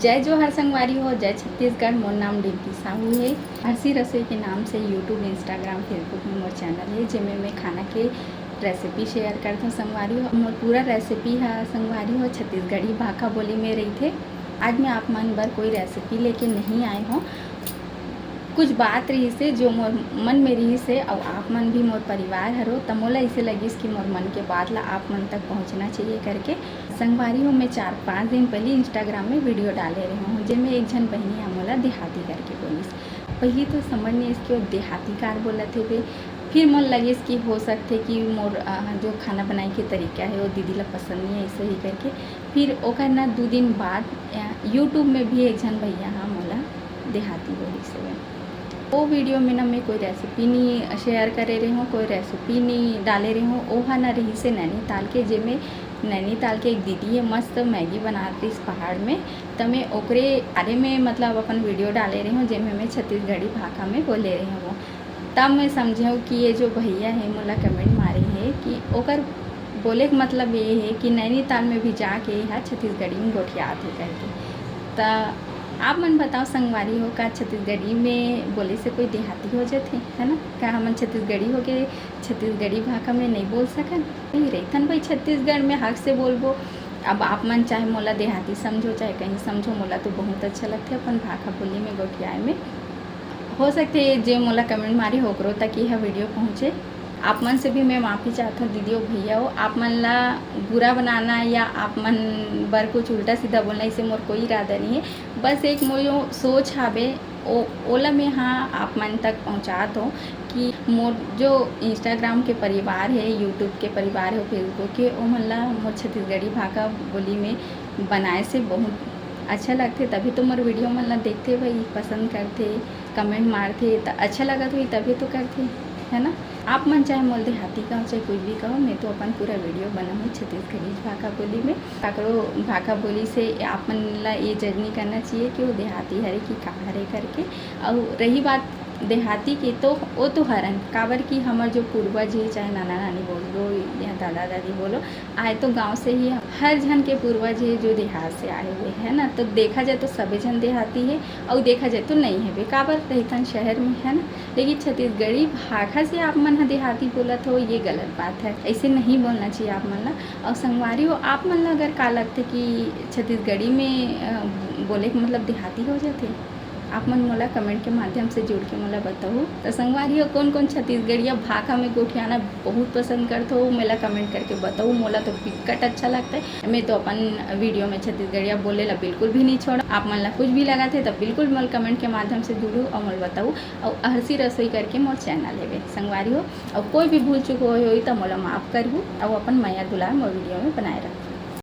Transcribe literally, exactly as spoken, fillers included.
जय जोहार संगवारी हो, जय छत्तीसगढ़। मोर नाम डिम्पी साहू हे। हरसी रसोई के नाम से YouTube, Instagram, Facebook में मोर चैनल हे, जेमे मैं खाना के रेसिपी शेयर करथों संगवारी हो। मोर पूरा रेसिपी ह संगवारी हो छत्तीसगढ़ी भाखा बोली में रहिथे। आज मैं आप मन बर कोई रेसिपी लेके नहीं आए हों। कुछ बात रहिस हे जो मोर मन में रहिस हे, अउ आप मन भी मोर परिवार हरो, त मोला अइसे लगिस कि मोर मन के बात ला आप मन तक पहुँचना चाहिए करके। संगवारी हो, मैं चार पाँच दिन पहले Instagram में वीडियो डाले रहे हूँ, जेमे एक झन बहिनी ह मोला देहाती करके बोलिस। पहली तो समझ नहीं इसके वो देहाती कार बोलत हे बे। फिर मोर लगिस कि हो सकथे कि मोर, अ, जो खाना बनाए के तरीका है, वो दीदी ला पसंद नहीं है, ऐसे ही करके। फिर ओकर ना दू दिन बाद, अ, YouTube में भी एक झन भैया ह मोला देहाती बोलिस हे। वो वीडियो में ना मैं कोई रेसिपी नहीं शेयर करे रहे हूँ, कोई रेसिपी नहीं डाले रहे हूँ। ओहा ना रहिस हे नैनीताल के, जेमे नैनीताल के एक दीदी है, मस्त मैगी बनात रहिस पहाड़ में। त मैं ओकरे बारे में, मतलब, अपन वीडियो डाले रहे हूँ, जेमे मैं छत्तीसगढ़ी भाखा में बोले रहे हूँ। तब मैं समझे हूँ कि ये जो भैया है, मोला कमेंट मारे है कि ओकर बोले के मतलब ये है कि नैनीताल में भी जाके हा छत्तीसगढ़ी में गोठियात है करके। त आप मन बताओ संगवारी हो, का छत्तीसगढ़ी में बोले से कोई देहाती हो जाथे, है ना? का हमन छत्तीसगढ़ी होके छत्तीसगढ़ी भाखा में नहीं बोल सकन? नहीं रहिथन भाई, छत्तीसगढ़ में हक से बोलबो। अब आप मन चाहे मोला देहाती समझो, चाहे कहीं समझो, मोला तो बहुत अच्छा लगथे अपन भाखा बोली में गोठियाए में। हो सकथे जे मोला कमेंट मारे हो, ओकरो तक यह वीडियो पहुँचे। आप मन से भी मैं माफ़ी चाहत हूँ दीदी हो, भैया हो, आप मन ला बुरा बनाना या आप मन बर कुछ उल्टा सीधा बोलना, इसे मोर कोई इरादा नहीं है। बस एक मोर जो सोच हावे, ओ, ओला मैं हा आप मन तक पहुँचात हूँ कि मोर जो Instagram के परिवार है, YouTube के परिवार है, Facebook के, ओमन ला मोर छत्तीसगढ़ी भाखा बोली में बनाए से बहुत अच्छा लगथे, तभी तो मोर वीडियो मन ला देखथे भाई, पसंद करथे, कमेंट मारथे, त अच्छा लगत होही तभी तो करथे, है ना? आप मन चाहे मोल देहाती कहो, चाहे कुछ भी कहो, मैं तो अपन पूरा वीडियो बनाहूँ छत्तीसगढ़ी भाखा बोली में। काकरो भाखा बोली से आप मन ला ये जज नहीं करना चाहिए कि वो देहाती हरे कि का हरे करके। अउ रही बात देहाती की, तो वो तो हरन, काबर कि हमर जो पूर्वज है, चाहे नाना नानी बोल लो या दादा दादी बोलो, आए तो गांव से ही। हर झन के पूर्वज है जो देहात से आए हुए हैं ना, तो देखा जाए तो सभी झन देहाती है, अउ देखा जाए तो नहीं है बे, काबर रहिथन शहर में, है ना? लेकिन छत्तीसगढ़ी भाखा से आप मन ह देहाती बोलत हो, ये गलत बात है, ऐसे नहीं बोलना चाहिए आप मन ला। अउ संगवारी हो, आप मन ला अगर का लगथे कि छत्तीसगढ़ी में, अ, बोले के मतलब देहाती हो जाथे, आप मन मोला कमेंट के माध्यम से जुड़ के मोला बताहू। तो संगवारी हो, कौन कौन छत्तीसगढ़िया भाखा में गोठियाना बहुत पसंद करथो, मोला कमेंट करके बताहू। मोला तो बिकट अच्छा लगता है। मैं तो अपन वीडियो में छत्तीसगढ़िया बोले ला बिल्कुल भी नहीं छोड़ा। आप मन ला कुछ भी लगथे तो बिल्कुल मोला कमेंट के माध्यम से जुड़ू और मोला बताहू। और हरसी रसोई करके मोर चैनल है संगवारी हो, और कोई भी भूल चूक होए होही तो मोला माफ करहू और अपन मया दुलार मोर वीडियो में बनाए रखू।